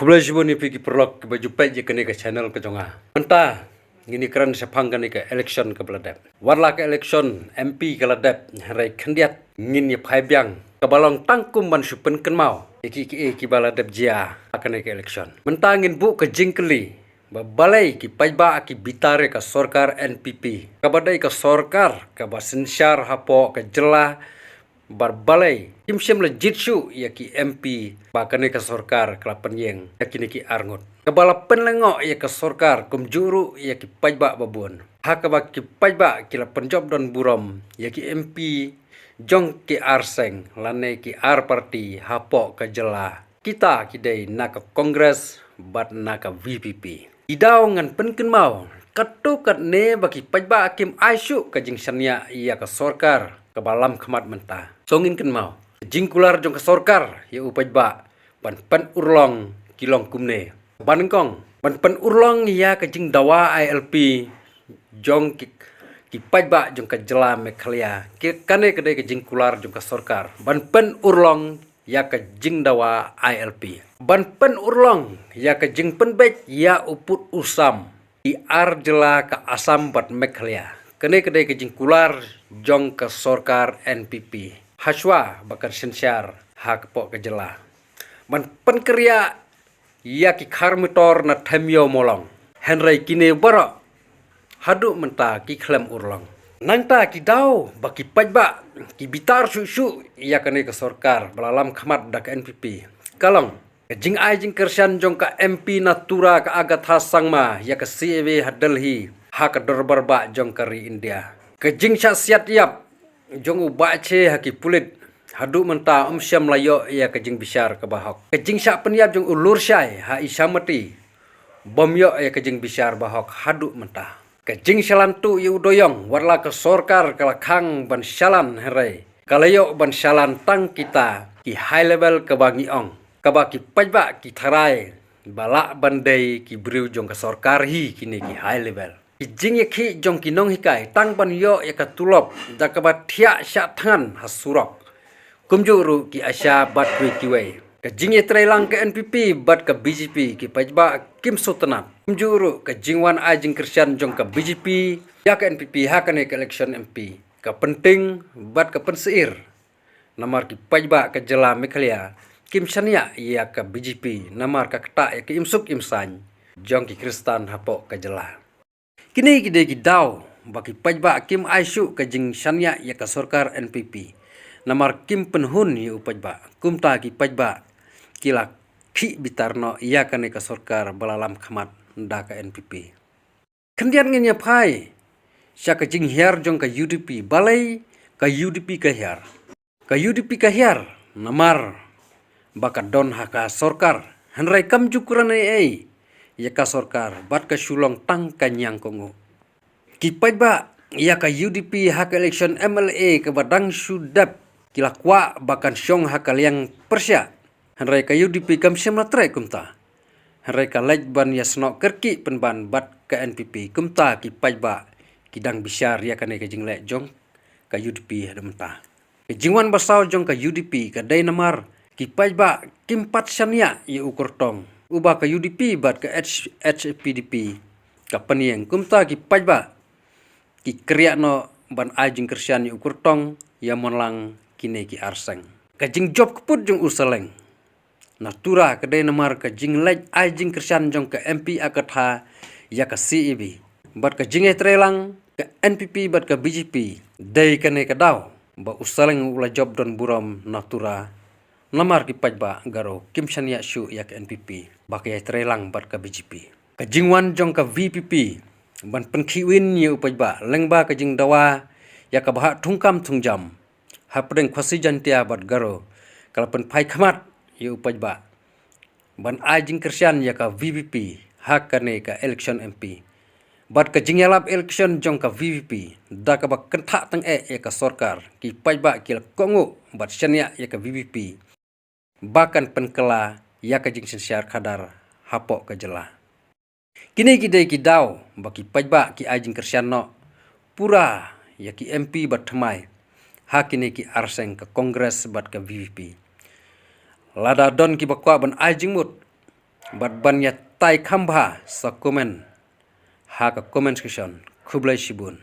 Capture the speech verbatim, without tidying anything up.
Khublei shibun ïa phi ki paralok kiba ju peit ïa kane ka channel ka jong nga. Mynta ngin ïa kren shaphang kane ka election kaba la dep. Wat la ka election M P ka la dep, hynrei khyndiat ngin ïa phai biang kaba long tang kum ban shu pynkynmaw ïa ki, ki, kiba la dep jia ha kane ka election. Mynta ngin buh ka jingkylli ba balei ki paidbah ki bitar ïa ka sorkar N P P, kaba dei ka sorkar kaba synshar hapoh ka jylla, bad balei kim shym la jied shuh ïa ki M P ba kane ka sorkar ka la pynïeng ïa kine ki arngut, kaba la pynlyngngoh ïa ka sorkar kumjuh ruh ïa ki paidbah babun, ha kaba ki paidbah ki la pynjop don burom ïa ki M P jong ki ar seng lane ki ar party hapoh ka jylla. Kita ki dei na ka Congress bad na ka V P P. Ki daw ngan pynkynmaw katto katne ba ki paidbah kim ai shuh ka jingshaniah ïa ka sorkar kaba lam khmat mynta. So ngin kynmaw ka jingkular jong ka sorkar ïa u paidbah ban pynurlong ki long kumne. Ba nyngkong, ban pynurlong ïa ka jingdawa I L P jong ki, ki paidbah jong ka jylla Meghalaya. Ki, kane ka dei ka jingkular jong ka sorkar ban pynurlong ïa ka jingdawa I L P. Ban pynurlong ïa ka jingpynbeit ïa u pud u sam ki ar jylla ka Assam bad Meghalaya. Kane ka dei ka jingkular jong ka sorkar N P P hashwa ba kan synshar hapoh ka jylla. Ban pynkyrïah ïa ki khar mitor na Themio Molong. Hynrei kine baroh haduh mynta ki khlem urlong. Nangta ki daw ba ki paidbah ki bitar shuh shuh ïa kane ka sorkar ba la lam khmat da ka N P P ka long ka jingai jingkyrshan jong ka M P na Tura ka Agatha Sangma ïa ka C A A ha Delhi, ha ka dorbar bah jong ka ri India. Ka jingshah siat ïap jong u Bah Che ha ki pulit, haduh mynta um shym la ïoh ïa ka jingbishar kaba hok. Ka jingshah pynïap jong u Lurshai ha Ishamati, bym ïoh ïa ka jingbishar ba hok haduh mynta. Ka jingshalan tuh ïa u Doyong, wat la ka sorkar ka la khang ban shalan, hynrei ka la ïoh ban shalan tang kita ki high level kaba ngi ong, kaba ki paidbah ki tharai ba lah ban dei ki briew jong ka sorkar hi kine ki high level. Ki jingïakhih jong ki nonghikai tang ban ïoh ïa ka tulop da kaba thiah shah thngan ha surok. Kumjuh ruh ki ASHA bad kiwei kiwei. Ka jingïatreilang ka N P P bad ka B J P, ki paidbah kim sngewtynnat. Kumjuh ruh ka jingwan ai jingkyrshan jong ka B J P ïa ka N P P ha kane ka election M P ka pynting bad ka pynsyier. Namar ki paidbah ka jylla Meghalaya kim shaniah ïa ka B J P namar ka ktah ïa ka imsuk imsaiñ jong ki Khristan hapoh ka jylla. Kine ki dei ki daw ba ki paidbah kim ai shuh ka jingshaniah ïa ka sorkar N P P. Namar kim pynhun ïa u paidbah, kumta ki paidbah ki la khih bitar noh ïa kane ka sorkar ba la lam khmat da ka N P P. Khyndiat ngin ïa phai sha ka jinghiar jong ka U D P, balei ka U D P ka hiar. Ka U D P ka hiar namar ba ka don ha ka sorkar, hynrei kam ju kren ei ei ïa ka sorkar bad ka shu long tang ka ñiang kohnguh. Ki paidbah ïa ka U D P ha ka election M L A kaba dang shu dep ki la kwah ba kan shong ha ka liang pyrshah, hynrei ka U D P kam shym la treh kumta. Hynrei ka leit ban ïasnoh kyrkieh pynban bad ka N P P, kumta ki paidbah ki dang bishar ïa kane ka jingleh jong ka U D P haduh mynta. Ka jingwan basaw jong ka U D P ka dei namar ki paidbah kim pat shaniah ïa u kyrtong uba ka U D P bad ka H, H P D P ka pynïeng, kumta ki paidbah ki kyrïah noh ban ai jingkyrshan ïa u kyrtong ïa mon lang kine ki ar seng. Ka jingjop kput jong u Saleng na Tura ka dei namar ka jingleit ai jingkyrshan jong ka M P Agatha ïa ka C A B. Bad ka jingïatreilang ka N P P bad ka B J P, dei kane ka daw ba u Saleng u la jop don burom na Tura. Namar ki paidbah Garo kim shaniah shuh ïa ka N P P ba ka ïatreilang bad ka B J P. Ka jingwan jong ka V P P ban pynkhihwin ïa u paidbah lyngba ka jingdawa ïa ka bhah thungkam thungjam hapdeng Khasi Jaintia bad Garo ka la pynphai khmat ïa u paidbah ban ai jingkyrshan ïa ka V P P ha kane ka election M P. Bad ka jingïalap election jong ka V P P da kaba kynthah tyngeh ïa ka sorkar, ki paidbah ki la kohnguh bad shaniah ïa ka V P P ba kan pynkylla ïa ka jingsynshar khadar hapoh ka jylla. Kine ki dei ki daw ba ki paidbah ki ai jingkyrshan noh pura ïa ki M P bad thymmai ha kine ki ar seng, ka Congress bad ka V P P. Lada don kiba kwah ban ai jingmut bad ban ïatai kham bha sa comment ha ka comment section. Khublei shibun.